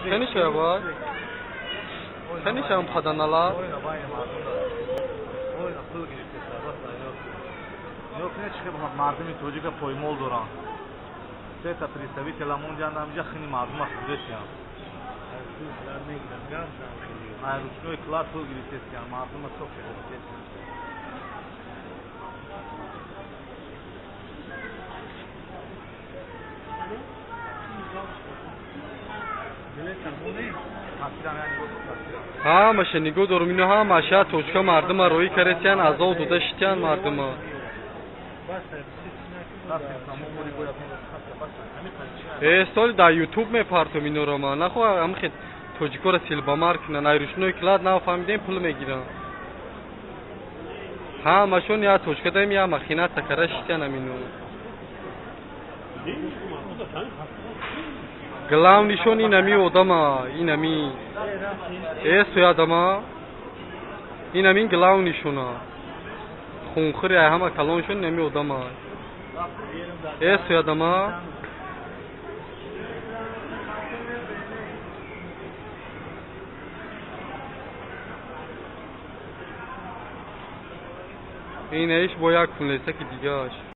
Хани шава? Хани шавам паданала? Мардуми тоҷика поймол доранд. Сета представителя монҷанд ҳамиҷа хини мардума худесиян. Ай ручной клад пул гирифтесиян, мардума соф гирифтесиян. Ҳамаша нигоҳ дорум, ино ҳамаша точка мардума роӣ каресиян, азоб дода шитян мардума. Э, соли дар ютуб мепартом инора ман. Нахо ҳамхе тоҷикоро силбамар кунан, ай ручной клад нафаҳмидем пул мегиран. Ҳамашон я точка даем, я махина такара шитян амино. Главнишон инами одама, инами. Э, суядама. Инамин главнишона. Хунхири ай ҳама калоншон инами одама. Э, суядама. Инаиш бо як кунлесаки дигааш.